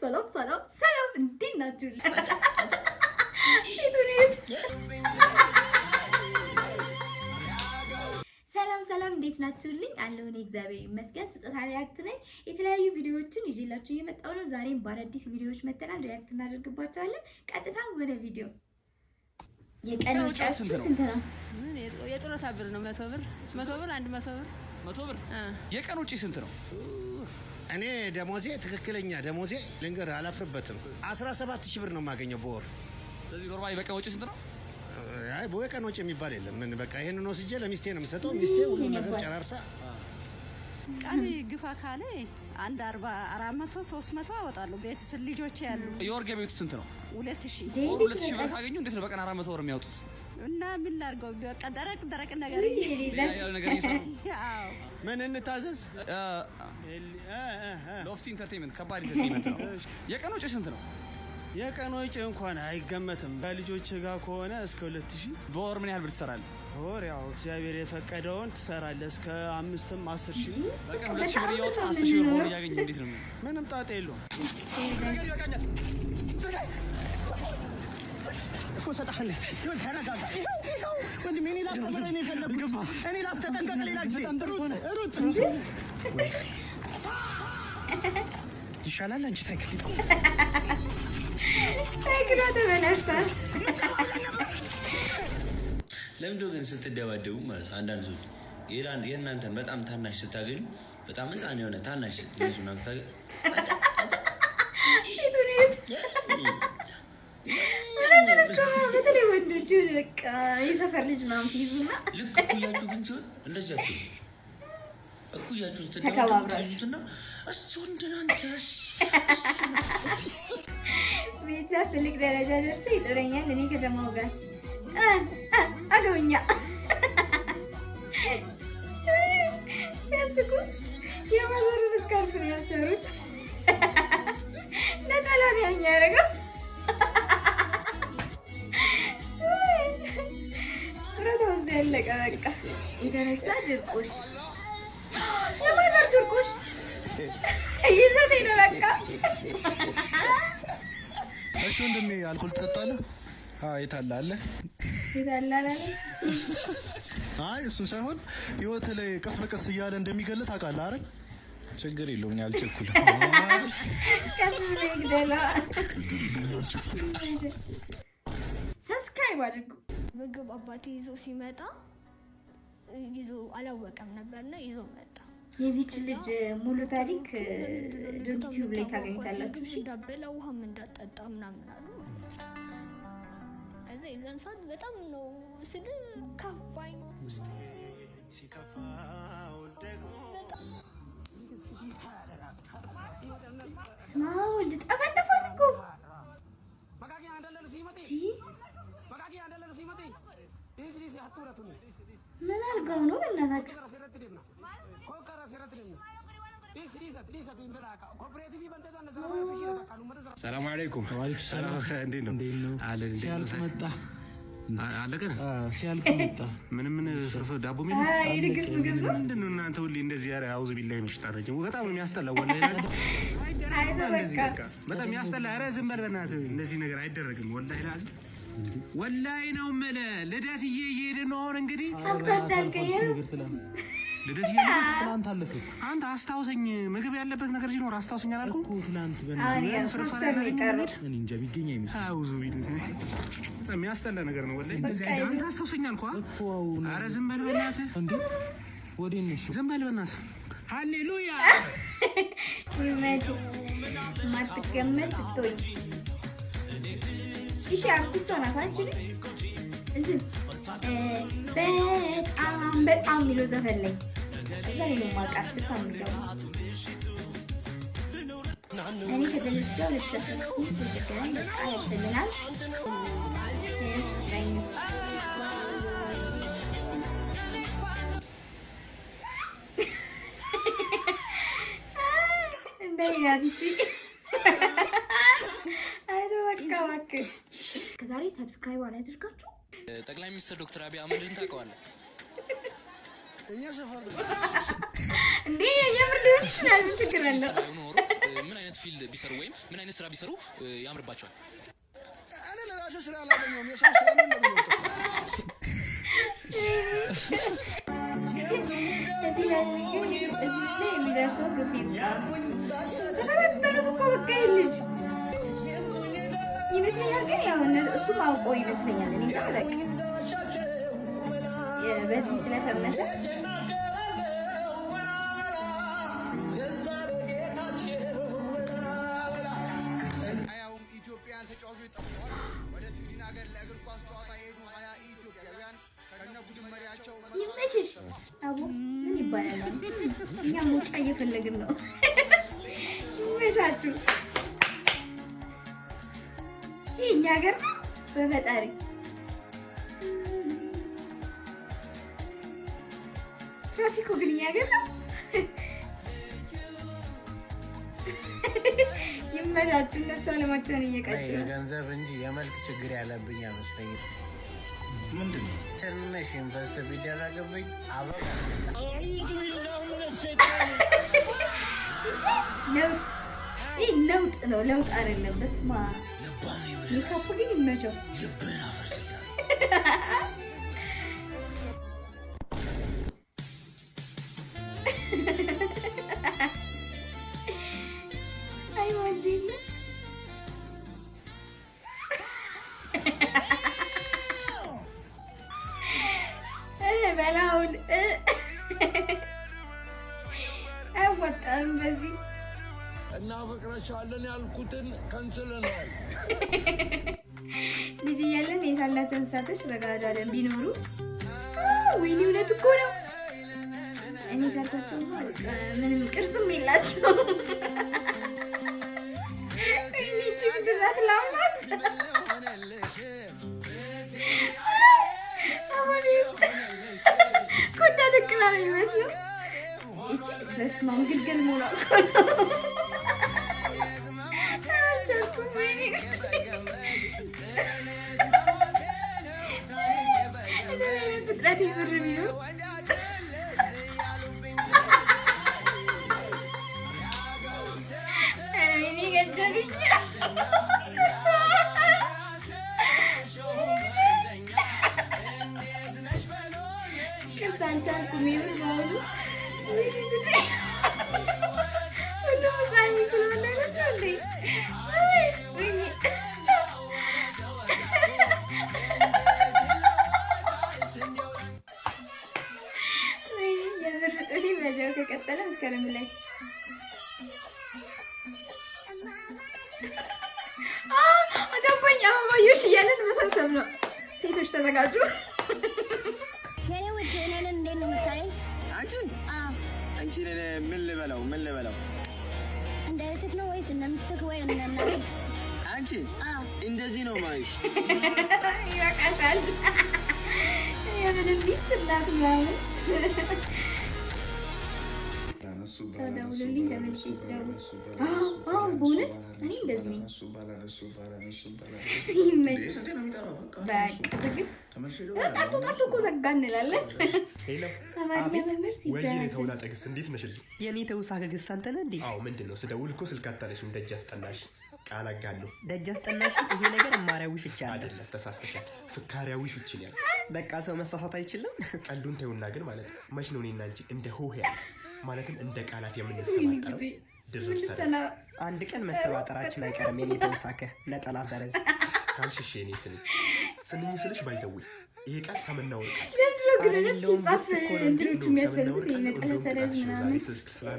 ሰላም ሰላም ሰላም፣ እንዴት ናችሁ? ፊቱን። ሰላም ሰላም፣ እንዴት ናችሁልኝ? አለሁ እኔ እግዚአብሔር ይመስገን። ስጦታ React ነኝ። የተለያዩ ቪዲዮዎችን ይዤላችሁ እየመጣሁ ነው። ዛሬም በአዳዲስ ቪዲዮዎች መጥተናል። React እናደርግባቸዋለን። ቀጥታ ወደ ቪዲዮ። የቀን ወጪያችሁ ስንት ነው? ምን የጡረታ ብር ነው? 100 ብር፣ 100 ብር፣ 100 ብር። 100 ብር። የቀን ወጪ ስንት ነው? እኔ ደሞዜ፣ ትክክለኛ ደሞዜ ልንገርህ፣ አላፍርበትም። 17 ሺህ ብር ነው የማገኘው በወር። ስለዚህ normally በቀን ወጪ ስንት ነው? አይ፣ በቀን ወጪ የሚባል የለም። ምን በቃ ይሄንን ወስጄ ለሚስቴ ነው የምሰጠው። ሚስቴ ሁሉ ነገር ጨራርሳ ቀን ግፋ ካለ አንድ 40፣ 400፣ 300 አወጣለሁ። ቤተሰብ ልጆች ያሉ። የወር ገቢዎት ስንት ነው? 2000። ወር 2000 ብር ካገኙ እንዴት ነው በቀን 400 ብር የሚያወጡት? እና ምን ላድርገው? በቃ ደረቅ ደረቅ ነገር። ሌላ ያለ ነገር እየሰሩ። አዎ። ምን እንታዘዝ? ሎፍቲ Entertainment፣ ከባድ entertainment ነው። የቀን ወጪ ስንት ነው? የቀን ወጪ እንኳን አይገመትም። ከልጆች ጋር ከሆነ እስከ 2000። በወር ምን ያህል ብር ትሰራለህ? በወር ያው እግዚአብሔር የፈቀደውን ትሰራለህ። እስከ 5ም 10 ሺህ። በቀን 2000 ብር እያወጡ 10,000 ብር በወር እያገኘ እንዴት ነው የሚሆነው? ምንም ጣጣ የለውም። እኮ እሰጥሃለሁ። ተረጋጋ። ይኸው ይኸው ወንድሜ፣ እኔ ላስተምርህ ነው የፈለኩት። እኔ ላስተጠንቀቅ፣ ሌላ ጊዜ ሩጥ ሩጥ ይሻላል። አንቺ ሳይክል ሳይክሏ ተበላሽቷል። ለምንድነው ግን ስትደባደቡ ማለት አንዳንድ ሰዎች የእናንተን በጣም ታናሽ ስታገኙ፣ በጣም ሕፃን የሆነ ታናሽ ልጅ ምናምን ስታገኙ ፊቱን እዩት። እውነቱን እኮ ነው። በተለይ ወንዶች የሆነ በቃ የሰፈር ልጅ ምናምን ትይዙና ልክ እኩያችሁ ግን ሲሆን እንደዚህ አትሉ። እኩያችሁ ስትደባደቡ ተከባብራችሁ። ትይዙትና እሱ ወንድ ነህ አንተ። ቤተሰብ ትልቅ ደረጃ ደርሶ ይጥረኛል። እኔ ከጀማው ጋር አገውኛ ሲያስቁ የማዘርን scarf ነው ያሰሩት። ነጠላ ነው ያኛ ያደረገው። ጡረታው እዚያ ያለቀ በቃ። የተነሳ ድርቆሽ፣ የማዘር ድርቆሽ ይዘት ነው በቃ። እሺ ወንድሜ፣ አልኮል ትጠጣለህ? አዎ፣ የታለ አለ? የታለ አላለም? አይ፣ እሱን ሳይሆን ህይወት ላይ ቀስ በቀስ እያለ እንደሚገልጥ ታውቃለህ አይደል? ችግር የለውም፣ እኔ አልቸኩልም። ቀስ ብሎ ይግደለዋል። Subscribe አድርጉ። ምግብ አባቴ ይዞ ሲመጣ ይዞ አላወቀም ነበርና ይዞ መጣ። የዚች ልጅ ሙሉ ታሪክ Donkey Tube ላይ ታገኙታላችሁ። እሺ። እንዳበላ ውሃም እንዳጠጣ ምናምን አሉ ማለት ነው። ከዛ የዛን ሰዓት በጣም ነው ስል ከፋኝ። በጣም። ስማ ወልድ፣ ጠፈጠፋት እኮ። ዲ ምን አልጋው ነው በእናታችሁ? ሰላም አለይኩም። ሰላም፣ እንዴት ነው? አለን። እንዴት ነው? ሲያልቅ መጣ። አለቀ። ሲያልቅ መጣ። ምን ምን ፍርፍር ዳቦ ምን የድግስ ምግብ ነው። ምንድን ነው እናንተ ሁሌ እንደዚህ? ኧረ አውዝ ቢላሂ ሚነ ሸይጣን ረጂም። በጣም ነው የሚያስጠላው። ወላሂ አይዞህ እንደዚህ በቃ። በቃ በጣም የሚያስጠላ። ኧረ ዝም በል በእናትህ። እንደዚህ ነገር አይደረግም። ወላሂ ላዚም ወላሂ ነው የምልህ። ልደትዬ እየሄድን ነው አሁን እንግዲህ። አቅጣጫ አልቀየረም። ልደትዬ ትናንት አለፈ። አንተ አስታውሰኝ። ምግብ ያለበት ነገር ሲኖር አስታውሰኝ አላልኩም? እኮ ትናንት። አሁን ያው ፖስተር ነው የቀረው። እኔ እንጃ፣ ቢገኝ አይመስልም። አውዙ ቢላሂ፣ በጣም የሚያስጠላ ነገር ነው ወላሂ። እንደዚህ በቃ አንተ አስታውሰኝ አልኩህ። እኮ አሁን። ኧረ ዝም በል በእናትህ። እንዴ፣ ወዴት ነሽ? ዝም በል በእናትህ። ሃሌሉያ። ይመች። ማትገመት ስትሆኝ ይቺ አርቲስቷ ናት። አንቺ ልጅ እንትን በጣም በጣም የሚለው ዘፈን ላይ እዛ ላይ ነው የማውቃት። ስታምር ደግሞ። እኔ ከጀለሽ ጋር 2018 ስንገናኝ በቃ ያልፈልናል። ሌሎች ፍቅረኞች እንደኔ ናት ይቺ። አይዞህ በቃ እባክህ። ከዛሬ subscribe አላደርጋችሁ። ጠቅላይ ሚኒስትር ዶክተር አብይ አህመድን ታውቀዋለህ? እንዴ፣ የምር ሊሆን ይችላል። ምን ችግር አለው? ኖሮ ምን አይነት አይነት field ቢሰሩ ወይም ምን አይነት ስራ ቢሰሩ ያምርባቸዋል? እኔ ለራሴ ስራ አላገኘሁም። የሰው ስራ ነው እንደሚወጣው። እዚህ ላይ ግን እዚህ ላይ የሚደርሰው ግፍ ይብቃ። ተፈታተኑት እኮ በቃ ይህ ልጅ ይመስለኛል። ግን ያው እሱም አውቆ ይመስለኛል። እኔ እንጃ አላውቅም። በዚህ ስለፈመሰ 20ውም ኢትዮጵያን ተጫዋቾች ጠፍተዋል። ወደ ስዊድን ሀገር ለእግር ኳስ ጨዋታ የሄዱ 20 ኢትዮጵያውያን ከነ ቡድን መሪያቸው ይመችሽ አቦ፣ ምን ይባላል? አሁን? እኛ መውጫ እየፈለግን ነው። ይመቻችሁ። ይህ እኛ ሀገር ነው። በፈጣሪ ትራፊኩ ግን እኛ ሀገር ነው። ይመቻችሁ። እነሱ አለማቸውን እየቀጩ ነው። የገንዘብ እንጂ የመልክ ችግር ያለብኝ አይመስለኝም። ምንድን ነው? ትንሽ invest ቢደረግብኝ አበባ ለውጥ ይህ ለውጥ ነው፣ ለውጥ አይደለም። በስማ ሜካፕ ግን ይመቸው። ልብህን አፈርስልሃለሁ። አይ ወንድሜ፣ በላውን አያዋጣም በዚህ። እናፈቅረሻለን ያልኩትን ከንስለናል። ልጅ እያለን የሳላቸው እንስሳቶች በገሃዱ ዓለም ቢኖሩ፣ ወይኔ እውነት እኮ ነው። እኔ ሳልኳቸው በቃ ምንም ቅርጽም የላቸውም። ወይኔ ይህቺ ምንድን ናት? ላም ናት? አሁን ኮዳ ደቅላ ነው የሚመስለው። ይቺ በስመ አብ ግልገል መሆኗ እኮ ነው። አልቻልኩም። ወይኔ ፍጥረት የምር ቢሆን፣ ወይኔ ገደሉኝ። ቅርታ አልቻልኩም። የምር በአሁኑ ወይኔ ጉዴ። ሁሉም ህፃን ስለሆነ አይነት ነው እንዴ? አይ፣ ወይኔ። ወይኔ የምር ጥሪ በዚያው ከቀጠለ መስከረም ላይ ገባኝ። አበባዮሽ እያለን መሰብሰብ ነው። ሴቶች ተዘጋጁ። የኔ ውድ፣ እኔን እንዴት ነው የምታየኝ? አንቺን? አዎ። አንቺን እኔ ምን ልበለው ምን ልበለው? እንደ እህትህ ነው ወይስ እንደ ሚስትህ ወይ እንደ እናትህ? አንቺ አዎ። እንደዚህ ነው ማይሽ። ይበቃሻል። የምንም ሚስት እናት ምናምን። ሰው ደውሎልኝ ተመልሼ ስደውል፣ አዎ አዎ፣ በእውነት እኔ እንደዚህ ነኝ። ይመችሽ። በቃ ዝግት ጠርቶ ጠርቶ እኮ ዘጋ እንላለን። አማርኛ መምህር ወይኔ ሲጀናጀን ተውላጠ ግስ፣ እንዴት ነሽልኝ? የኔ ተውሳከ ግስ አንተ ነህ እንዴ? አዎ፣ ምንድን ነው፣ ስደውል እኮ ስልክ አታነሽም። ደጅ አስጠናሽ። ቃል አጋለሁ። ደጅ አስጠናሽ። ይሄ ነገር እማሪያዊ ፍቺ አለ። አይደለም፣ ተሳስተሻል። ፍካሪያዊ ፍቺ ነው ያልኩት። በቃ ሰው መሳሳት አይችልም። ቀልዱን ተይውና ግን ማለት ነው መች ነው እኔና አንቺ እንደ ሆሄያት ማለትም እንደ ቃላት የምንሰባጠረው? ድርብ ሰረዝ። አንድ ቀን መሰባጠራችን አይቀርም። የኔ ተውሳከ ነጠላ ሰረዝ። ካልሽሽ የኔ ስንኝ ስንኝ ስልሽ by the way ይሄ ቃል ሰምና ወርቅ አለ። ለምንድን ነው ግን እውነት ሲጻፍ እንትኖቹ የሚያስፈልጉት? ይሄ ነጠላ ሰረዝ ምናምን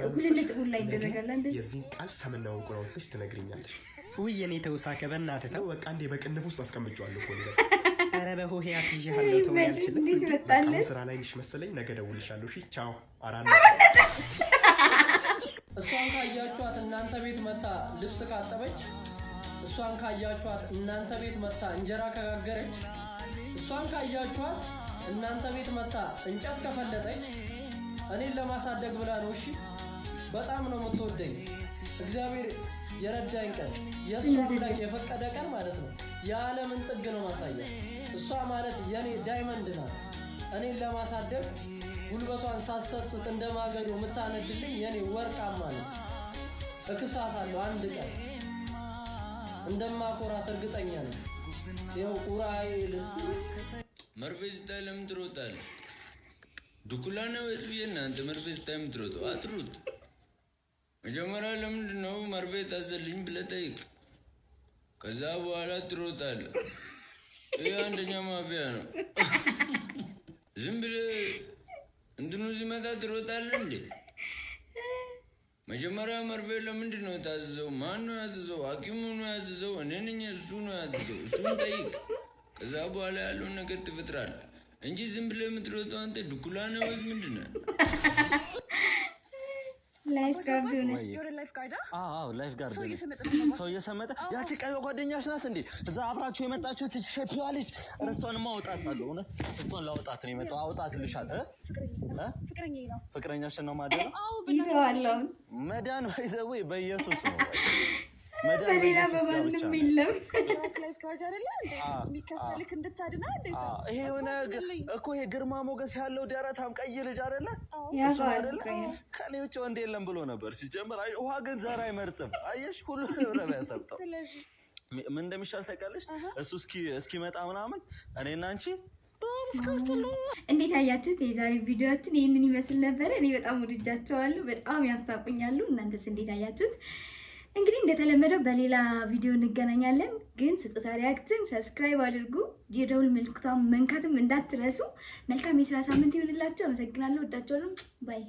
ሁለት ነጥብ ላይ ይደረጋል። እንደዚህ የዚህን ቃል ሰምና ወርቁን አውጥተሽ ትነግሪኛለሽ። ውይ የኔ ተውሳከ በእናትህ ተው። በቃ እንዴ በቅንፍ ውስጥ አስቀምጬዋለሁ እኮ እኔ። ኧረ በሆሄያት ይዤሃለሁ፣ ተው አልችልም። እንዴት መጣለት? አሁን ስራ ላይ ነሽ መሰለኝ። ነገ እደውልልሻለሁ። እሺ ቻው። 4 እሷን ካያችኋት እናንተ ቤት መታ ልብስ ካጠበች፣ እሷን ካያችኋት እናንተ ቤት መታ እንጀራ ከጋገረች፣ እሷን ካያችኋት እናንተ ቤት መታ እንጨት ከፈለጠች እኔን ለማሳደግ ብላ ነው። እሺ በጣም ነው የምትወደኝ። እግዚአብሔር የረዳኝ ቀን፣ የእሷ አምላክ የፈቀደ ቀን ማለት ነው የዓለምን ጥግ ነው ማሳያ። እሷ ማለት የኔ diamond ናት። እኔን ለማሳደግ ጉልበቷን ሳትሰስት እንደ ማገዶ የምታነድልኝ የኔ ወርቃማ ነች። እክሳታለሁ። አንድ ቀን እንደማኮራት እርግጠኛ ነኝ። ይኸው ኡራኤል። መርፌ ስታይ ለምን ትሮጣለህ? ድኩላ ነው ወይስ ብዬ እናንተ መርፌ ስታይ የምትሮጠው? አትሩጥ። መጀመሪያ ለምንድን ነው መርፌ ታዘልኝ ብለህ ጠይቅ። ከዛ በኋላ ትሮጣለህ። ይህ አንደኛ ማፊያ ነው። ዝም ብለህ እንትኑ ሲመጣ ትሮጣለህ እንዴ? መጀመሪያ መርፌ ለምንድን ነው የታዘዘው? ማን ነው ያዘዘው? ሐኪሙ ነው ያዘዘው? እኔ ነኝ? እሱ ነው ያዘዘው? እሱን ጠይቅ። ከዛ በኋላ ያለውን ነገር ትፈጥራለህ እንጂ ዝም ብለህ የምትሮጠው አንተ ድኩላ ነው ወይስ ምንድን ነው? Life guard ሆነ። Life guard ሰው እየሰመጠ። ያቺ ቀይ ጓደኛሽ ናት እንዴ? እዛ አብራችሁ የመጣችሁት ሸፒዋ ልጅ? እሷንማ አውጣታለሁ። እውነት እሷን ላውጣት ነው የመጣው። አውጣትልሻል እ ፍቅረኛሽን ነው ማደነው። ይተዋል አሁን። መዳን by the way በኢየሱስ ነው። መዳን በሌላ በኢየሱስ ጋር ብቻ በማንም ነው። የለም። Life guard አይደለ እንዴ? የሚከፈልክ እንድታድና እንዴ? ይሄ የሆነ እኮ ይሄ ግርማ ሞገስ ያለው ደረታም ቀይ ልጅ አይደለ? እሱ ያውቀዋል አይደለ? ፍቅረኛ። ከኔ ውጭ ወንድ የለም ብሎ ነበር ሲጀምር። አይ ውሃ ግን ዘር አይመርጥም። አየሽ፣ ሁሉ ነው የሚያሰምጠው። ስለዚህ ምን እንደሚሻል ታውቂያለሽ? እሱ እስኪመጣ ምናምን እኔና አንቺ እንዴት አያችሁት? የዛሬ ቪዲዮአችን ይህንን ይመስል ነበረ። እኔ በጣም ወድጃቸዋለሁ። በጣም ያሳቁኛሉ። እናንተስ እንዴት አያችሁት? እንግዲህ እንደተለመደው በሌላ ቪዲዮ እንገናኛለን። ግን ስጦታ React ን subscribe አድርጉ፣ የደውል ምልክቷን መንካትም እንዳትረሱ። መልካም የስራ ሳምንት ይሁንላችሁ። አመሰግናለሁ። ወዳችኋለሁ። Bye.